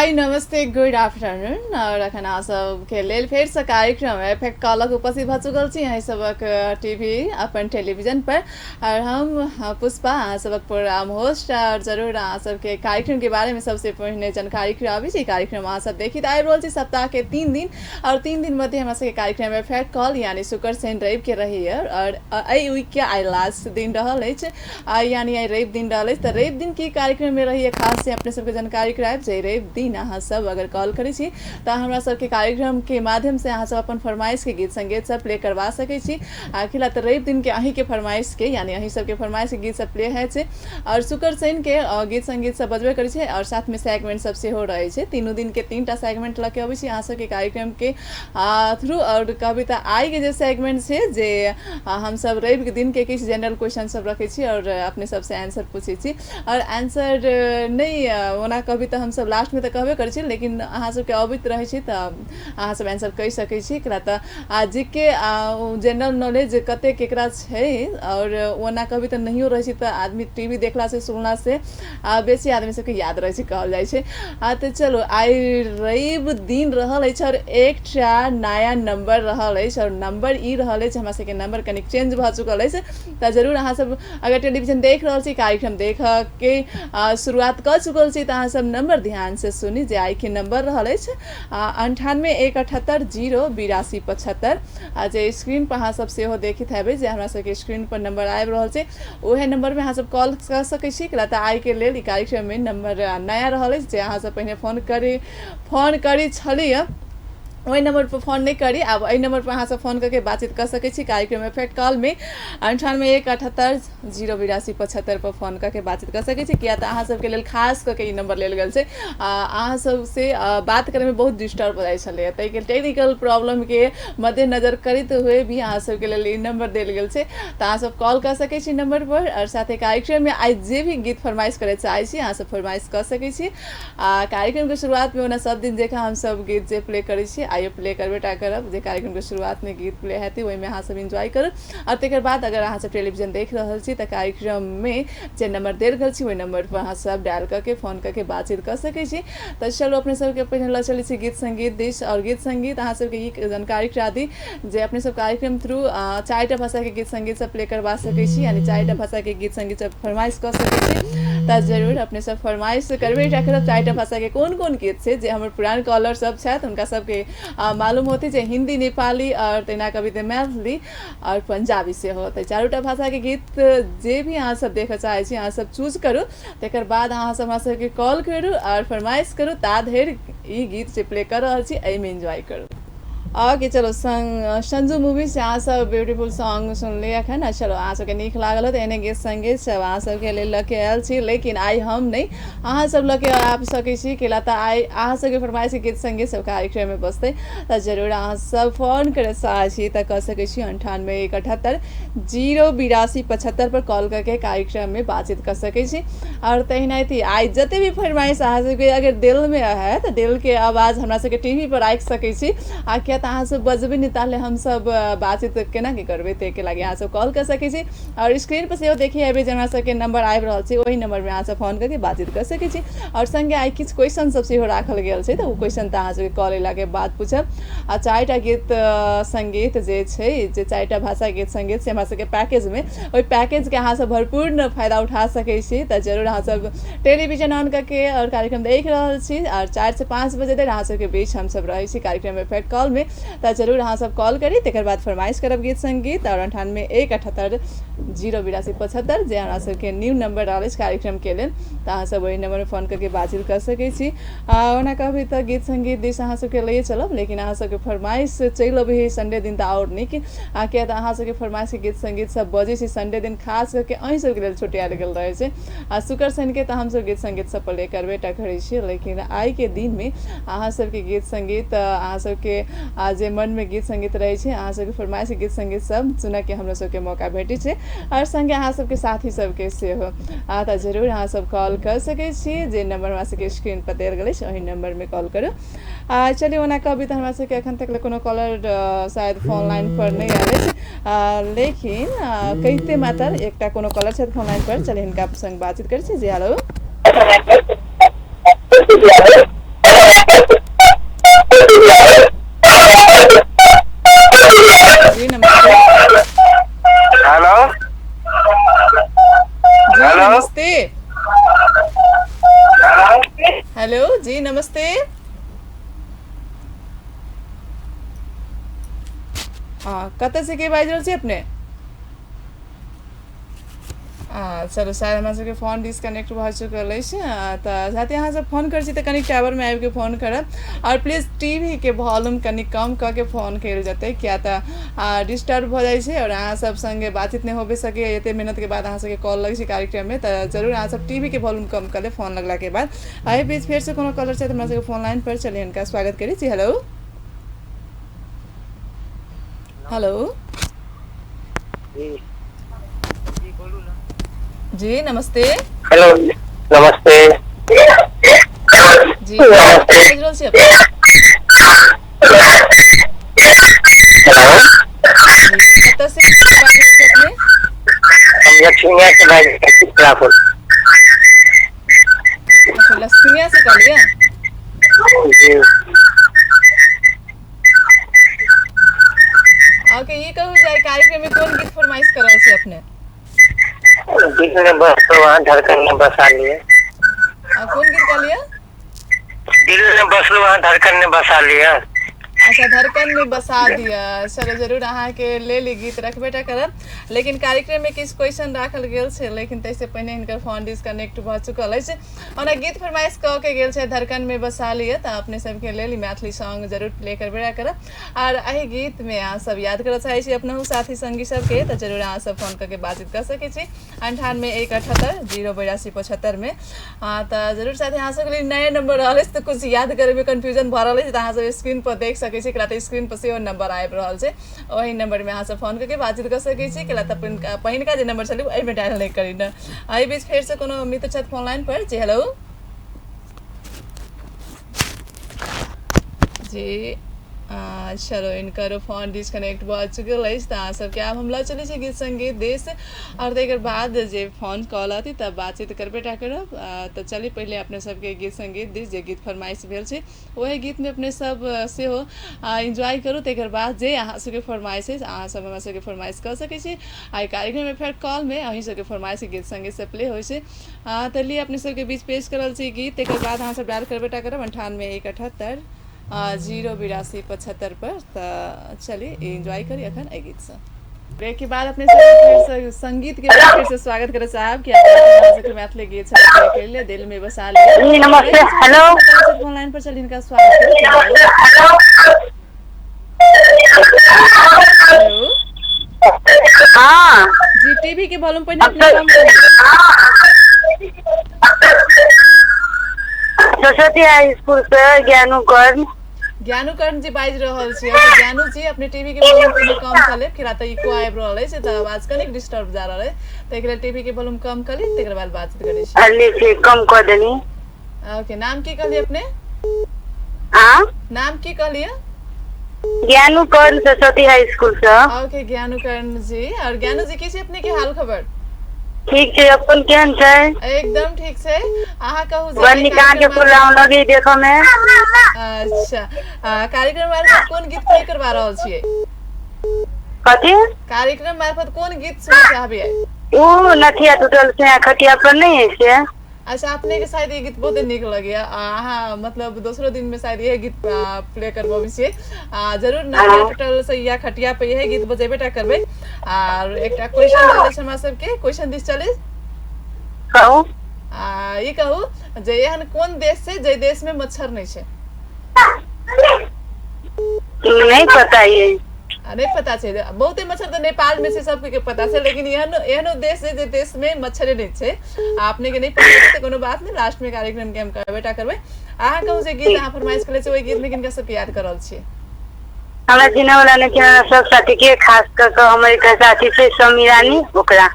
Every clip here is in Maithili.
हाई नमस्ते गुड आफ्टरनून। और अखन अहाँ सबके लेल फेरसँ कार्यक्रम एफेक्ट कॉलक उपस्थित भऽ चुकल छी अहीं सबक टीवी अपन टेलीविजन पर। और हम पुष्पा अहाँ सबक प्रोग्राम होस्ट, और जरूर अहाँ सबके कार्यक्रम के बारे में सबसे पहिने जानकारी कराबी छी। कार्यक्रम अहाँ सब देखित आबि रहल छी सप्ताह के 3 दिन, और 3 दिन मध्य हमरा सबके कार्यक्रम एफेक्ट कॉल यानी शुक्र शनि रवि के रहैया। और एहि वीक के आइ लास्ट दिन रहल अछि, यानी आइ रवि दिन रहल अछि। तऽ रवि दिन की कार्यक्रम में रहैया खास से अपने सबके जानकारी करायब जे रवि दिन अहाँ सब अगर कॉल करै छी तऽ हमरा सबके कार्यक्रम के माध्यम से अहाँ सब अपन फरमाइश के गीत संगीत सब प्ले करवा सकै छी। आखिर तऽ रवि दिन के अहीं के फरमाइश के यानी अहीं सबके फरमाइश के गीत सब प्ले होइ छै, और शुक्र शनि के गीत संगीत सब बजबे करै छै, और साथ में सेगमेंट सब सेहो रहै छै। तीनू दिन के 3टा सेगमेंट लऽ के अबै छी अहाँ सबके कार्यक्रम के थ्रू। और कहबै तऽ आइ के जे सेगमेंट छै जे हमसब रवि के दिन के किछु जेनरल क्वेश्चन सब रखै छी और अपने सबसे आंसर पूछै छी। और आंसर नहि ओना कहबै तऽ हमसब लास्ट में तऽ कहबे करै छी, लेकिन अहाँ सबके अबैत रहै छै तऽ अहाँ सब आंसर कहि सकै छी। एकरा तऽ आ जीके जेनरल नॉलेज कते केकरा छै, और ओना कहबै तऽ नहियो रहै छै तऽ आदमी टीवी देखला से सुनला से बेसी आदमी सबके याद रहै छै कहल जाइ छै। तऽ चलू आइ रवि दिन रहल अछि और एकटा नया नंबर रहल अछि, और नंबर ई रहल अछि हमरा सबके नंबर कनिक चेंज भऽ चुकल अछि। तऽ जरूर अहाँ सब अगर टेलीविजन देख रहल छी, कार्यक्रम देखऽ के शुरुआत कऽ चुकल छी तऽ अहाँ सब नंबर ध्यान से सुनी जे आइ के नंबर रहल अछि 98 1 78 0 82 75। आ जे स्क्रीन पर अहाँ सब सेहो देखैत हेबै जे हमरा सबके स्क्रीन पर नंबर आबि रहल छै, उएह नंबर में अहाँ सब कॉल कऽ सकै छी। तऽ आइ के लेल ई कार्यक्रम में नंबर नया रहल अछि जे अहाँ सब पहिने फोन करी छलियै ओहि नंबर पर फोन नहि करी, आब एहि नंबर पर अहाँ सब फोन करके बातचीत कऽ सकै छी। कार्यक्रम एफेक्ट कॉल में 98 1 78 0 82 75 पर फोन करके बातचीत कऽ सकै छी। किया तऽ अहाँ सबके लेल खास कऽ के ई नंबर लेल गेल छै। अहाँ सबसे बात करैमे बहुत डिस्टर्ब हो जाइ छलैए, ताहिके टेक्निकल प्रॉब्लमके मद्देनजर करैत हुए भी अहाँ सबके लेल ई नंबर देल गेल छै। तऽ अहाँ सब कॉल कऽ सकै छी नंबर पर, और साथे कार्यक्रममे आइ जे भी गीत फरमाइश करय चाहै छी अहाँ सब फरमाइश कऽ सकै छी। आ कार्यक्रमके शुरुआतमे ओना सब दिन जकाँ हमसब गीत जे प्ले करै छी आइयो प्ले करबे टा करब। जे कार्यक्रमके शुरुआतमे गीत प्ले हेतै ओहिमे अहाँ सब एन्जॉय करू, और तकर बाद अगर अहाँ सब टेलीविजन देख रहल छी तऽ कार्यक्रममे जे नंबर देल गेल छै ओहि नंबर पर अहाँ सब डायल कऽ के फोन कऽ के बातचीत कऽ सकै छी। तऽ चलू अपने सबके पहिने लऽ चलै छी गीत संगीत दिस, और गीत संगीत अहाँ सबके ई जानकारी करा दी जे अपने सब कार्यक्रम थ्रू 4टा भाषाके गीत संगीत सब प्ले करवा सकै छी, यानी 4टा भाषाके गीत संगीत सब फरमाइश कऽ सकै छी। तऽ जरूर अपने सब फरमाइश करबे टा करब 4टा भाषाके कोन कोन गीत छै। जे हमर पुरान कॉलर सब छथि हुनका सबके मालूम होतै जे हिंदी, नेपाली और तहिना कभी तऽ मैथिली और पंजाबी सेहो। तऽ 4टा भाषाके गीत जे भी अहाँ सब देखऽ चाहै छी अहाँ सब चूज करू, तकर बाद अहाँ सब हमरा सबके कॉल करू और फरमाइश करू। ता धरि ई गीत जे प्ले कऽ रहल छी एहिमे एन्जॉय करू। ओके चलो संजू मूवी से अहाँ सब ब्यूटीफुल सॉन्ग सुनलियै अखन। आ चलो अहाँ सबके नीक लागल होत एहने गीत संगीत सब अहाँ सबके लेल लऽ के आयल छी। लेकिन आइ हम नहि, अहाँ सब लऽ के आबि सकै छी, कैला तऽ आइ अहाँ सबके फरमाइश गीत संगीत सब कार्यक्रममे बजतै। तऽ जरूर अहाँ सब फोन करऽ चाहै छी तऽ कऽ सकै छी 98 1 78 0 82 75 पर कॉल करके कार्यक्रममे बातचीत कऽ सकै छी। और तहिनाहिते आइ जते भी फरमाइश अहाँ सबके अगर दिलमे है तऽ दिलके आवाज हमरा सबके टीवी पर राखि सकै छी। आ किया तऽ अहाँ सब बजबै नहि ताहले हमसब बातचीत केना की करबै, ताहिके लागि अहाँ सब कॉल कऽ सकै छी। और स्क्रीन पर सेहो देखी हेबै जे हमरा सबके नंबर आबि रहल छै, ओहि नंबरमे अहाँ सब फोन करके बातचीत कऽ सकै छी। और संगे आइ किछु क्वेश्चन सब सेहो राखल गेल छै, तऽ ओ क्वेश्चन तऽ अहाँ सबके कॉल अयलाके बाद पूछब। आ 4टा गीत संगीत जे छै, जे 4टा भाषा गीत संगीत से हमरा सबके पैकेजमे, ओहि पैकेजके अहाँ सब भरपूर फायदा उठा सकै छी। तऽ जरूर अहाँ सब टेलीविजन ऑन करके और कार्यक्रम देख रहल छी, और 4 से 5 बजे धरि अहाँ सबके बीच हमसब रहै छी कार्यक्रम एफेक्ट कॉल में। तऽ जरूर अहाँ सब कॉल करी, तकर बाद फरमाइश करब गीत संगीत। और 98 1 78 0 82 75 जे हमरा सबके न्यू नंबर रहल अछि कार्यक्रम के लेल, तऽ अहाँ सब ओहि नंबर में फोन करके बातचीत कर सकै छी। ओना कहबै तऽ गीत संगीत दिस अहाँ सबके लैए चलब, लेकिन अहाँ सबके फरमाइश चलि अबै है संडे दिन तऽ आओर नीक। आ किया तऽ अहाँ सबके फरमाइश के गीत संगीत सब बजै छै संडे दिन, खास करके अहीं सबके लेल छुटियायल गेल रहै छै। आ शुक्र शनि के तऽ हमसब गीत संगीत सब प्ले करबे टा करै छियै, लेकिन आइ के दिन में अहाँ सबके गीत संगीत, अहाँ सबके जे मन में गीत संगीत रहै छै, अहाँ सबके फरमाइश के गीत संगीत सब सुनऽ के हमरा सबके मौका भेटै छै, और संगे अहाँ सबके साथी सबके सेहो। तऽ जरूर अहाँ सब कॉल कऽ सकै छी, जे नंबर हमरा सबके स्क्रीन पर देल गेल अछि ओहि नंबर में कॉल करू। चलिए ओना कहबै तऽ हमरा सबके एखन तक कोनो कॉलर शायद फोन लाइन पर नहि आयल अछि, लेकिन कहिते मात्र एकटा कोनो कॉलर छथि फोन लाइन पर, चलिए हिनका संग बातचीत करै छी। जी हेलो। हेलो जी नमस्ते। कतऽ से के बाजि रहल छी अपने? चलू शायद हमरा सबके फोन डिस्कनेक्ट भऽ चुकल अछि। तऽ साथ ही अहाँ सब फोन करै छी तऽ कनि टावरमे आबिके फोन करब, आओर प्लीज टीवीके वॉल्यूम कनि कम कऽ के फोन कयल जेतै, किया तऽ डिस्टर्ब भऽ जाइ छै आओर अहाँ सब सङ्गे बातचीत नहि होबे सकैए। एते मेहनतके बाद अहाँ सबके कॉल लगै छै कार्यक्रममे, तऽ जरूर अहाँ सब टीवीके वॉल्यूम कम कऽ लेब फोन लगलाके बाद। एहि बीच फेरसँ कोनो कॉलर छथि हमरा सबके फोन लाइन पर, चलिए हिनका स्वागत करै छी। Hello hello. जी जी बोलू ना। जी नमस्ते। हेलो नमस्ते। जी बाजि रहल छी अपने? हेलो। जी कतऽ से बाजि रहल छी अपने? हम लक्ष्मीया से बाजि रहल छी, चित्रापुर। अच्छा, लक्ष्मीया से कहलियै? जी। ओके, ई कहू जे एहि कार्यक्रम में कोन गीत फरमाइश कर रहल छी अपने? दिल ने बस तो वहाँ धड़कन ने बसा लिए। कोन गीत कहलियै? दिल ने बसलो वहाँ धड़कन ने बसा लिया। अच्छा, धड़कन में बसा दिया। चलो जरूर अहाँके लेल ई गीत रखबे टा करब, लेकिन कार्यक्रम में किछु क्वेश्चन राखल गेल छै, लेकिन ताहिसँ पहिने हिनकर फोन डिस्कनेक्ट भऽ चुकल अछि। ओना गीत फरमाइश कऽ के गेल छै धड़कन में बसा लिअ, तऽ अपने सबके लेल ई मैथिली सॉन्ग जरूर प्ले करबे टा करब। आओर एहि गीत में अहाँ सब याद करऽ चाहै छी अपनहु साथी संगी सबके, तऽ जरूर अहाँ सब फोन करके बातचीत कऽ सकै छी 98 1 78 0 82 75 में। तऽ जरूर साथी, अहाँ सबके लेल नया नंबर रहल अछि तऽ कुछ याद करैमे कन्फ्यूजन भऽ रहल अछि, तऽ अहाँ सब स्क्रीन पर देख सकै छी, एकरा तऽ स्क्रीन पर सेहो नंबर आबि रहल छै। ओहि नंबर में अहाँ सब फोन करके बातचीत कऽ सकै छी, कैला तऽ पहिनका पहिनका जे नंबर छलै एहिमे डायल नहि करी ने। एहि बीच फेरसँ कोनो मित्र छथि फोन लाइन पर। जी हेलो। जी चलो इनकर फोन डिस्कनेक्ट भऽ चुकल अछि, तऽ अहाँ सबके आब हम लऽ चलै छी गीत संगीत देश, आओर ताहिके बाद जे फोन कॉल अथी तऽ बातचीत करबे टा करब। तऽ चली पहिले अपने सबके गीत संगीत दिस, जे गीत फरमाइश भेल छै ओहि गीतमे अपने सब सेहो एन्जॉय करू, ताहिके बाद जे अहाँ सबके फरमाइश अछि अहाँ सब हमरा सबके फरमाइश कऽ सकै छी। आ कार्यक्रममे फेर कॉलमे अहीं सबके फरमाइश गीत संगीत से प्ले होइ छै। तऽ लिए अपने सबके बीच पेश करल छी गीत, ताहिके बाद अहाँ सब डायल करबे टा करब 98 1 78 0 82 75 पर। तऽ चली एन्जॉय करी अखन एहि गीतसँ। ब्रेक के बाद अपने सबके फेर से संगीत के बाद फिर से स्वागत करे चाहब कि अपने सबके मैथिली गीत सब प्ले कर ले दिल में बसा लिया। जी नमस्ते। हेलो। फोन लाइन पर चल इनका स्वागत करी। हेलो। हेलो। हाँ। जी, टीवी के वॉल्यूम पहिने अपने कम करिए। सरस्वती हाई स्कूल से ज्ञानू कर्ण। ज्ञानू कर्ण जी बाजि रहल छी। अच्छा ज्ञानू जी, अपने टीवी के वॉल्यूम पहिने कम कऽ लेब, किया तऽ इको आबि रहल अछि तऽ आवाज कनिक डिस्टर्ब जा रहल अछि, ताहिके लेल टीवी के वॉल्यूम कम कऽ ली, तकर बाद बातचीत करै छी। अली ठीक, कम कऽ देनी। ओके, नाम की कहलियै अपने? हाँ। नाम की कहलियै? ज्ञानू कर्ण, सरस्वती हाई स्कूल से। ओके ज्ञानू कर्ण जी। और ज्ञानू जी, की छै अपने के हाल खबर? ठीक छै, अपन केहन छै? एकदम ठीक छै, अहाँ कहू जे बड़ एहि नीक अहाँके कार्यक्रम प्रोग्राम लगी देखऽ मे। अच्छा, कार्यक्रम मार्फत कोन गीत प्ले करवा रहल छियै? कथी? कार्यक्रम मार्फत कोन गीत सुनऽ चाहबै? ओ नथिया टूटल छै खटिया पर नहीं है से। अच्छा, अपने के शायद ई गीत बहुत नीक लगैया, अहाँ मतलब दोसरो दिन में शायद इहे गीत प्ले करबबै छियै। जरूर नथिया टूटल सैया खटिया पे इहे गीत बजेबे टा करबै। आर एकटा क्वेश्चन रहल अछि हमरा सबके, क्वेश्चन दिस चली? कहू। ई कहू जे एहन कोन देश छै जे देश में मच्छर नहि छै? नहीं पता ये। नहि पता छै? बहुते मच्छर तऽ नेपाल में छै, सबके पता छै, लेकिन एहनो एहनो देश छै जे देश में मच्छरे नहि छै। आ अपने के नहि पता छै तऽ कोनो बात नहि, लास्ट में कार्यक्रम के हम करबे टा करबै। अहाँ कहू जे गीत अहाँ फरमाइश करै छी ओहि गीत में किनका सबके याद कर रहल छियै? हमरा चिन्है वाला नहि चिन्है सब साथी के, खास कऽ कऽ हमर एकटा साथी छै समी रानी, ओकरा।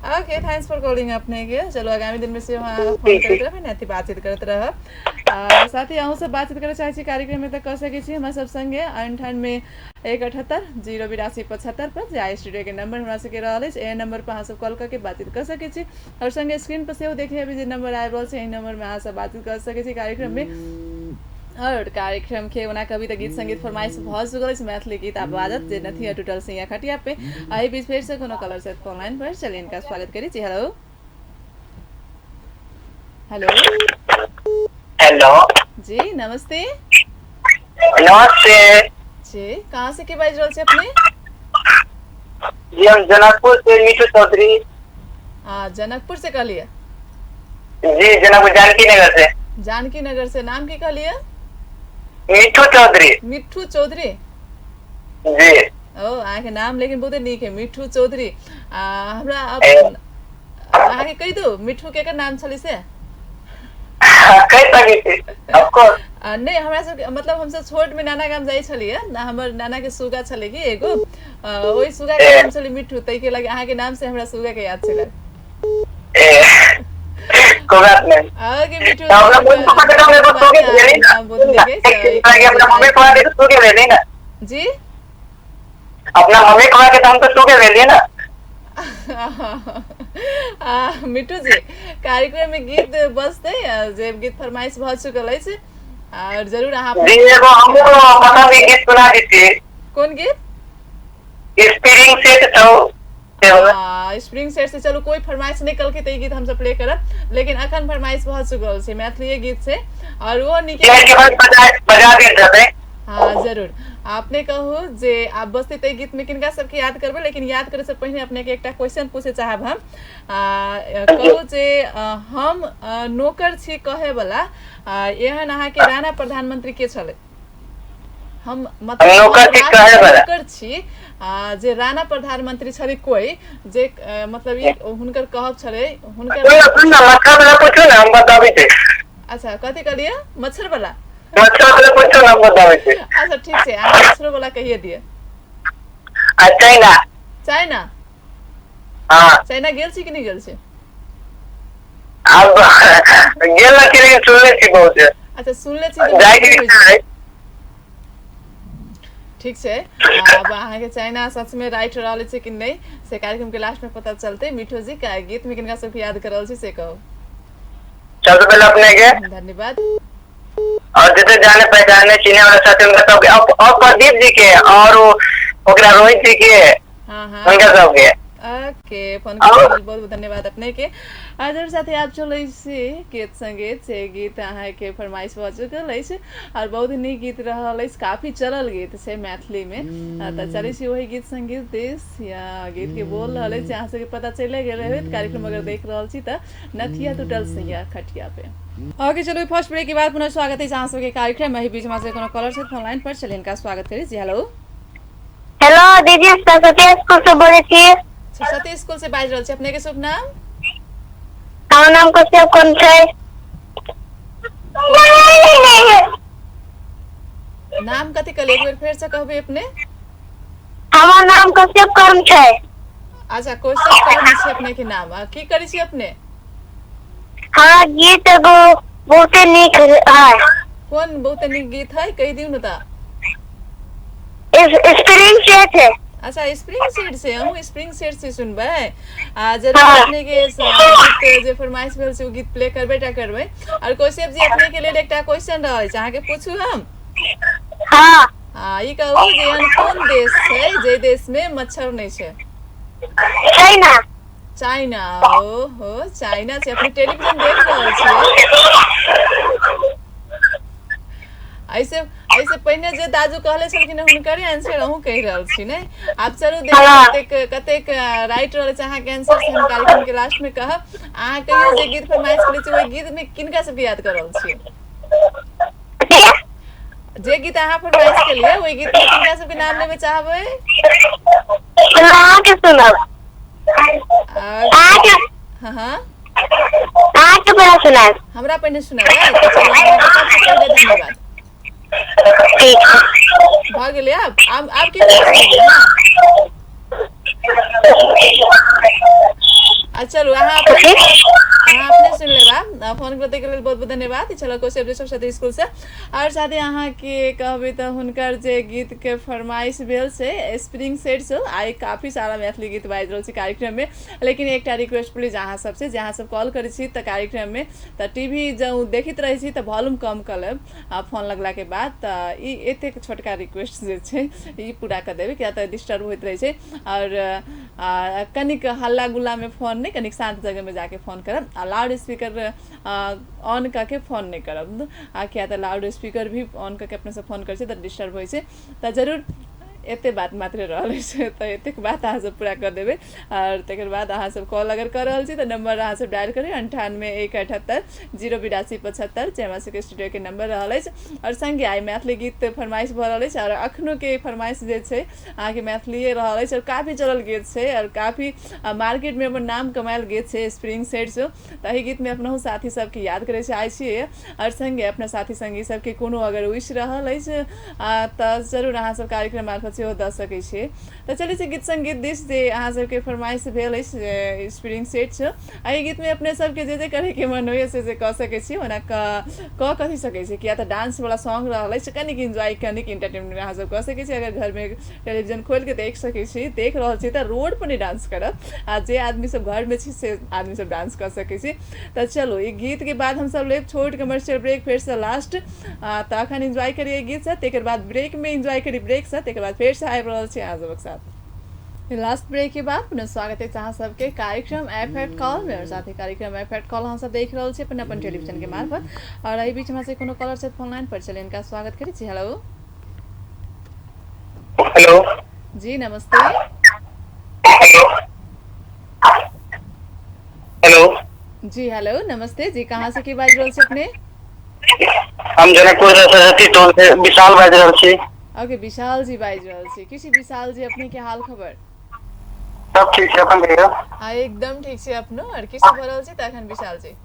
ओके, thanks for calling अपने के। चलो आगामी दिन में सेहो अहाँ फोन करैत रहबै ने, अथी बातचीत करैत रहब। साथ ही अहूँ सब बातचीत करऽ चाहै छी कार्यक्रम में तऽ कऽ सकै छी हमरा सब संगे 98 1 78 0 82 75 पर, जे आई स्टूडियो के नंबर हमरा सबके रहल अछि। एहि नंबर पर अहाँ सब कॉल करके बातचीत कर सकै छी और संगे स्क्रीन पर सेहो देखिए अभी जे नंबर आबि रहल छै, एहि नंबर में अहाँ सब बातचीत कर सकै छी कार्यक्रम में। और कार्यक्रम के ओना कभी तऽ गीत संगीत फरमाइश भऽ चुकल अछि, मैथिली गीत आब बाजत जे नथिया टूटल सैया खटिया पे। एहि बीच फेर से कोनो कॉलर छथि फोन लाइन पर, चलिए इनका स्वागत करी। जी हेलो। हेलो। हेलो। जी नमस्ते। नमस्ते। जी कहाँ से के बाजि रहल छी अपने? जी हम जनकपुर से मिठू चौधरी। हाँ, जनकपुर से कहलिए? जी जनकपुर जानकी नगर से। जानकी नगर से। नाम की कहलिए? मिठू चौधरी। मिठू चौधरी। जी। ओ अहाँके नाम लेकिन बहुते नीक है, मिठू चौधरी। आ हमरा अब अहाँके कहि दू मिठू केकर नाम छलै से? कहि सकै छी, ऑफ कोर्स। नहि, हमरा सबके मतलब हमसब छोट में नाना गाम जाइ छलियै ना, हमर नाना के सुगा छलै कि एगो, ओहि सुगा के नाम छलै मिठू, ताहिके लगे अहाँके नाम से हमरा सुगा के याद छलै। ए कोई बात नहीं। आगे मिठू। तो अपना मम्मी पापा के नाम एगो सुगे भेलै ना। नाम बहुत नीक अछि। अपना मम्मी पापा के सुगे भेलै ना। जी। अपना मम्मी पापा के नाम तो सुगे भेलै ना। मिठू जी, कार्यक्रम में गीत बजतै, जे गीत फरमाइश भऽ चुकल अछि, और जरूर अहाँ जी एगो हमरो पसंद के गीत सुना दीजिए। कोन गीत? स्प्रिंग सेट तो। स्प्रिंग सेट से। चलू कोई फरमाइश नहि कलकै तऽ ई गीत हमसब प्ले करब, लेकिन अखन फरमाइश भऽ चुकल छै, मैथिलीए गीत छै और ओहो नीके। के बाद बजा बजा देल जेतै। हाँ जरूर। अपने कहू जे आब बजतै तऽ गीत में किनका सबके याद करबै, लेकिन याद करे से पहिने अपने के एकटा क्वेश्चन पूछे चाहब हम। कहू जे हम नौकर छी कहे वाला एहन अहाँके राणा प्रधानमंत्री के छलै? हम मतलब हम नौकर छी कहे वाला। नौकर छी, जे राणा प्रधानमंत्री छलै कोई जे मतलब ई हुनकर कहब छलै हुनकर। सुन ना, मच्छर वाला पूछू ना, हम बताबै छी। अच्छा, कथी कहलियै? मच्छर वाला? मच्छर वाला पूछू ना, हम बताबै छी। अच्छा ठीक छै, अहाँ मच्छरो वाला कहिए दिअ। आ चाइना। चाइना? हाँ। चाइना गेल छी कि नहि गेल छी? आब गेल ना छी, लेकिन सुनले छी बहुत। अच्छा, सुनले छी तऽ जाय के होइ इच्छा छै। है। ठीक छै, आब अहाँके चाइना सच में राइट रहल छै कि नहि से कार्यक्रम के लास्ट में पता चलतै। मिठू जी, का गीत में किनका सबके याद कर रहल छी से कहू। सबसे पहले अपने के धन्यवाद। और जते जाने पहचाने चिन्हे वाला साथी उनका सबके और प्रदीप जी के और ओकरा रोहित जी के। हाँ हाँ। उनका सबके। ओके, फोन के और लेल बहुत बहुत धन्यवाद अपने के। आदर साथे आब चलै छी गीत संगीत से। गीत अहाँके फरमाइश भऽ चुकल अछि और बहुत नीक गीत रहल अछि, काफी चलल गीत छै मैथिली में। तऽ चलै छी वही गीत संगीत दिस। या गीत के बोल रहल अछि, अहाँ सबके पता चलि गेल होयत कार्यक्रम अगर देख रहल छी तऽ, नथिया टूटल सैया खटिया पे। ओके, चलू फर्स्ट ब्रेक के बाद पुनः स्वागत अछि अहाँ सबके कार्यक्रम में। एहि बीच हमरा सबके कोनो कॉलर छथि फोन लाइन पर, चलिए हिनका स्वागत करी। जी हेलो। हेलो दीदी, सरस्वती स्कूल से बोलै छी। सरस्वती स्कूल से बाजि रहल छी। अपने के शुभ नाम? हमर नाम कश्यप कोन छै। नाम कथी कहलियै, एक बेर फेर से कहबै अपने? हमर नाम कश्यप कर्म छै। अच्छा, क्वेश्चन कर्म छै अपने के नाम। आ की करै छी अपने? हमरा गीत एगो बहुते नीक है। कोन बहुत नीक गीत है, कहि दियौ ने तऽ। स्प्रिंग सेट है। अच्छा, स्प्रिंग सेट से। अहूँ स्प्रिंग सेट से सुनबै? आ जरूर। हाँ। अपने के गीत जे फरमाइश भेल छै ओ गीत प्ले करबै टा करबै। और कौश्यप जी, अपने के लेल एकटा क्वेश्चन रहल छै, अहाँके पूछू हम? हाँ। आ ई कहू जे एहन कोन देश छै जे देश में मच्छर नहि छै? छै ना। चाइना। ओहो, चाइना छै। अपने टेलीविजन देख रहल छियै? ऐसे ऐसे पहिने जे दाजू कहले छलखिन हुनकरे आंसर अहूँ कहि रहल छी ने? आब चलू देखियौ हाँ। कतेक कतेक राइट रहल छै अहाँके आंसर, से हम कार्यक्रम के लास्ट में कहब। अहाँ कहियौ जे गीत फरमाइश करै छी ओहि गीत में किनका सबके याद कर रहल छियै? जे गीत अहाँ फरमाइश केलियै ओहि गीत में किनका सबके नाम लेबे चाहबै? अहाँके सुनब। अहाँके। हाँ हाँ। अहाँके पहले सुनायब। हमरा पहिने सुनाबै तऽ चलू, अहाँके सबसँ पहिले धन्यवाद। ठीक छै। भऽ गेलै। आब आब आब के सुनेबै? हाँ, आ चलू अहाँ अपने सुनि लेब। आब फोन करैके लेल बहुत बहुत धन्यवाद। चलो कौशल सरस्वती स्कूल से। आओर साथे अहाँके कहबै तऽ हुनकर जे गीतके फरमाइश भेल छै स्प्रिंग सेट से। आइ काफी सारा मैथिली गीत बाजि रहल छै कार्यक्रममे, लेकिन एकटा रिक्वेस्ट प्लीज अहाँ सबसे जे अहाँ सब कॉल करै छी तऽ कार्यक्रममे तऽ टीवी जँ देखैत रहै छी तऽ वॉल्यूम कम कऽ लेब आ फोन लगलाके बाद। तऽ ई एतेक छोटका रिक्वेस्ट जे छै ई पूरा कऽ देबै, किया तऽ डिस्टर्ब होइत रहै छै। आओर कनिक हल्ला गुल्लामे फोन नहि, कनिक शान्त जगहमे जाके फोन करब आ लाउड स्पीकर ऑन कऽ के फोन नहि करब, आ किया तऽ लाउड स्पीकर भी ऑन कऽ के अपने सब फोन करै छै तऽ डिस्टर्ब होइ छै। तऽ जरूर एते बात मात्रे रहल अछि, तऽ एतेक बात अहाँ सब पूरा कऽ देबै। आओर तकर बाद अहाँ सब कॉल अगर कऽ रहल छी तऽ नंबर अहाँ सब डायल करी 98 178 082 75, जे हमरा सबके स्टूडियोके नंबर रहल अछि। आओर संगे आइ मैथिली गीत फरमाइश भऽ रहल अछि, आओर अखनो के फरमाइश जे छै अहाँके मैथिलीए रहल अछि, आओर काफी चलल गीत छै आओर काफी मार्केटमे अपन नाम कमायल गीत छै स्प्रिंग सेट से। तऽ एहि गीतमे अपनहु साथी सबके याद करै चाहै छियै, आओर संगे अपना साथी संगी सबके कोनो अगर विश रहल अछि तऽ जरूर अहाँ सब कार्यक्रम मार्फत सेहो दऽ सकै छियै। तऽ चलै छी गीत संगीत दिस, जे अहाँ सबके फरमाइश भेल अछि जे स्प्रिंग सेट छै। एहि गीतमे अपने सबके जे जे करैके मन होइए से से कऽ सकै छी। ओना कऽ कथी सकै छी, किया तऽ डांस वाला सॉन्ग रहल अछि, कनिक एन्जॉय कनिक इंटरटेनमेंट अहाँ सब कऽ सकै छी। अगर घरमे टेलीविजन खोलि के देख सकै छी, देख रहल छी तऽ रोड पर नहि डांस करब, आ जे आदमी सब घरमे छी से आदमी सब डांस कऽ सकै छी। तऽ चलू, ई गीतके बाद हमसब लेब छोट कमर्शियल ब्रेक, फेरसँ लास्ट। तऽ अखन एन्जॉय करियै गीतसँ, तकर बाद ब्रेकमे एन्जॉय करी ब्रेकसँ, तकर बाद फेरसँ आबि रहल छी अहाँ सबक साथ। लास्ट ब्रेक के बाद पुनः स्वागत है अहाँ सबके कार्यक्रम एफ एट कॉल में। और साथ ही कार्यक्रम एफ एट कॉल अहाँ सब देख रहल छी अपन अपन टेलीविजन के मार्फत। और एहि बीच में से कोनो कॉलर छथि फोन लाइन पर, चलिए इनका स्वागत करै छी। हेलो। हेलो। जी नमस्ते। हेलो। हेलो। जी हेलो नमस्ते जी, कहाँ से की बाजि रहल छी अपने? हम जनकपुर से सरस्वती टोल से विशाल बाजि रहल छी। ओके, विशाल जी बाजि रहल छी। की छी विशाल जी, अपने के हाल खबर? सब ठीक छै, अपन कहियौ। हाँ, एकदम ठीक छै अपनो। और की सब भऽ रहल छै तखन विशाल जी?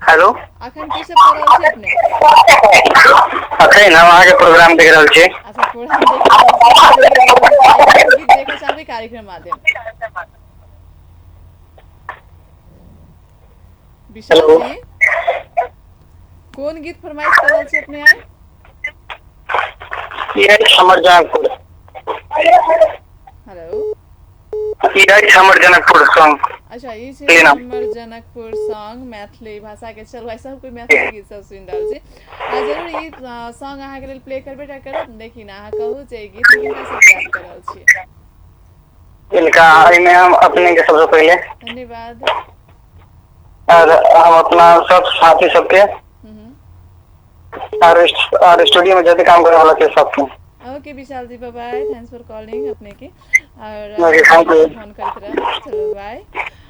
हेलो। अखन की सब कऽ रहल छी अपने? अखन हम अहाँके प्रोग्राम देख रहल छी। अच्छा, प्रोग्राम देख रहल छी। गीत देखऽ चाहबै कार्यक्रम माध्यम विशाल हेलो। जी, कोन गीत फरमाइश कर रहल छी अपने आइ? ई अछि हमर जनकपुर। हेलो। ई अछि हमर जनकपुर सॉन्ग। अच्छा, ई छै के नाम हमर जनकपुर सॉन्ग, मैथिली भाषा के। चलू, आइ सब कोइ मैथिली गीत सब सुनि रहल छी। आ जरूर ई सॉन्ग अहाँके लेल प्ले करबे टा करब, लेकिन अहाँ कहू जे ई गीत किनका सबके याद कर रहल छी? इनका एहिमे हम अपने के सबसे पहिले धन्यवाद। और हम अपना सब साथी सबके और स्टूडियो में जते काम करे वाला छै सबके। Okay Vishal ji, bye bye, thanks for calling अपने के और okay, thank you. Phone करैत रहब। चलू, बाय।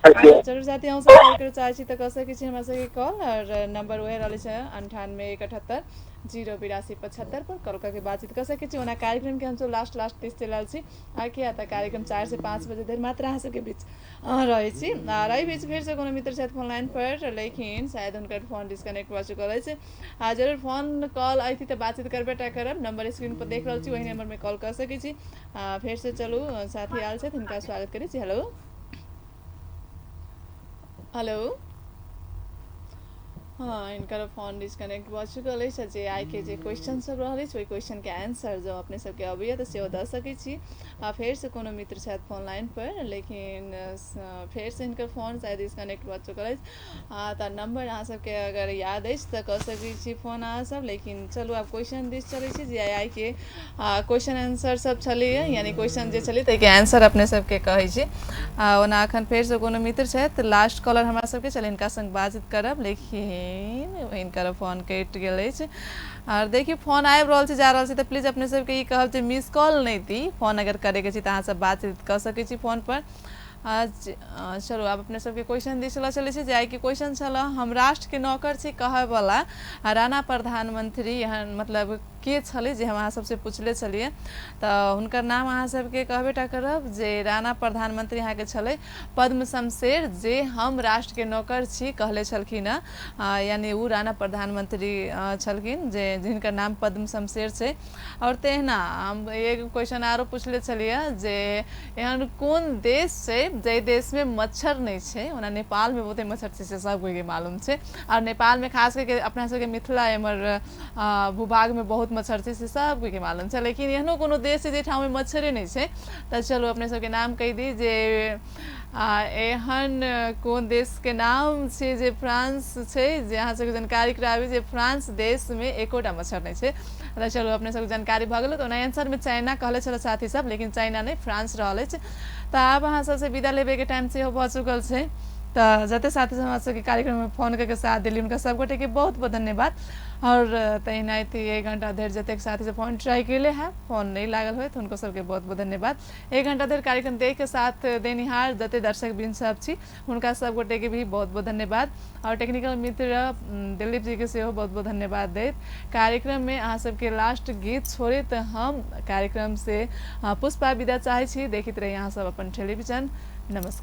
Thank you. जरूर साथी, अहूँ सब कॉल करऽ चाहै छी तऽ कऽ सकै छी हमरा सबके कॉल, और नंबर उएह रहलै छै 98 178 082 75 पर कॉल करके बातचीत कऽ सकै छी। ओना कार्यक्रमके हमसब लास्ट लास्ट दिस चलि रहल छी, आ किया तऽ कार्यक्रम 4 से 5 बजे धरि मात्र अहाँ सबके बीच रहै छी। आओर एहि बीच फेरसँ कोनो मित्र छथि फोन लाइन पर, लेकिन शायद हुनकर फोन डिस्कनेक्ट भऽ चुकल अछि। आ जरूर फोन कॉल अयती तऽ बातचीत करबे टा करब। नंबर स्क्रीन पर देख रहल छी, ओहि नंबरमे कॉल कऽ सकै छी। फेरसँ चलू, साथी आयल छथि, हुनका स्वागत करै छी। हेलो। हेलो। हाँ, हिनकर फोन डिस्कनेक्ट भऽ चुकल अछि। जे आइके जे क्वेश्चन सब रहल अछि, ओहि क्वेश्चनके आंसर जँ अपने सबके अबैया तऽ सेहो दऽ सकै छी। आ फेरसँ कोनो मित्र छथि फोन लाइन पर, लेकिन फेरसँ हिनकर फोन शायद डिस्कनेक्ट भऽ चुकल अछि। तऽ नंबर अहाँ सबके अगर याद अछि तऽ कऽ सकै छी फोन अहाँ सब। लेकिन चलू, आब क्वेश्चन दिस चलै छी, जे आइके क्वेश्चन आंसर सब छलैए, यानी क्वेश्चन जे छलै ताहिके आंसर अपने सबके कहै छी। ओना अखन फेरसँ कोनो मित्र छथि लास्ट कॉलर हमरा सबके, चल हिनका संग बातचीत करब, लेकिन हिनकर फोन कटि गेल अछि। आओर देखियौ, फोन आबि रहल छै, जा रहल छै, तऽ प्लीज अपने सबके ई कहब जे मिस कॉल नहि दी। फोन अगर करैके छै तऽ अहाँ सब बातचीत कऽ सकै छी फोन पर। चलू, आब अपने सबके क्वेश्चन दिस लऽ चलै छी, जे आइके क्वेश्चन छल हम राष्ट्रके नौकर छी कहैवला राणा प्रधानमंत्री एहन मतलब के छलै, जे हम अहाँ सबसँ पुछले छलियै। तऽ हुनकर नाम अहाँ सबके कहबे टा करब जे राणा प्रधानमंत्री अहाँके छलै पद्म शमशेर, जे हम राष्ट्रके नौकर छी कहले छलखिन हँ, यानी ओ राणा प्रधानमंत्री छलखिन जे जिनकर नाम पद्म शमशेर छै। आओर तहिना हम एगो क्वेश्चन आरो पुछले छलियै जे एहन कोन देश छै जाहि देशमे मच्छर नहि छै? ओना नेपालमे बहुते मच्छर छै, से सब कोइके मालूम छै, आओर नेपालमे खास करके अपना सबके मिथिला एम्हर भूभागमे बहुत मच्छर छै, से सब कोइके मालूम छै, लेकिन एहनो कोनो देश छै जाहिठाममे मच्छरे नहि छै? तऽ चलू, अपने सबके नाम कहि दी जे एहन कोन देशके नाम छै जे फ्रांस छै, जे अहाँ सबके जानकारी कराबी जे फ्रांस देशमे एकोटा मच्छर नहि छै। तऽ चलू, अपने सबके जानकारी भऽ गेल। तऽ ओना आंसरमे चाइना कहले छलै साथी सब, लेकिन चाइना नहि, फ्रांस रहल अछि। तऽ आब अहाँ सबसँ विदा लेबेके टाइम सेहो भऽ चुकल छै। तऽ जते साथी सब हमरा सबके कार्यक्रममे फोन करके साथ देली, हुनका सब गोटेके बहुत बहुत धन्यवाद। और तहिना एक घंटा धरि जतेक साथी सब फोन ट्राई केले हैं, फोन नहीं लागल होय, तऽ हुनको सबके बहुत बहुत धन्यवाद। एक घंटा धरि कार्यक्रम देख के साथ देनिहार जते दर्शक बिन सब छी, हुनका सब गोटे के भी बहुत बहुत धन्यवाद। और टेक्निकल मित्र दिलीप जी के सेहो बहुत बहुत धन्यवाद दैत कार्यक्रम में अहाँ सबके लास्ट गीत छोड़ैत हम कार्यक्रम से पुष्पा विदा चाहै छी। देखैत रही अहाँ सब अपन टेलीविजन। नमस्कार।